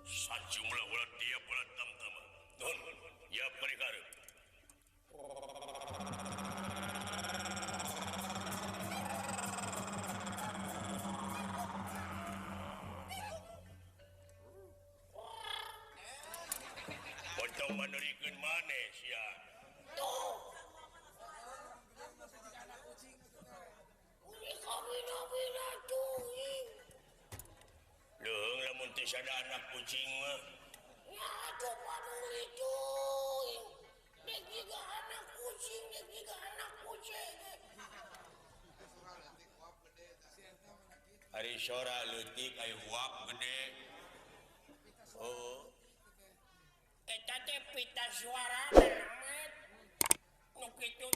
Sajumlah ulah dia bola tamtama. Nuhun, ya perikare. Pocong manerikeun maneh sia. Tuh. Uli kabina-bina tuing. Leung lamun teu sada anak kucing mah. Ya atuh paduli tuing. Dek jiga anak kucing, dek jiga anak kucing. Ari sora leutik aya huap gede. Oh. Eta teh pita suara Met. Nu kitu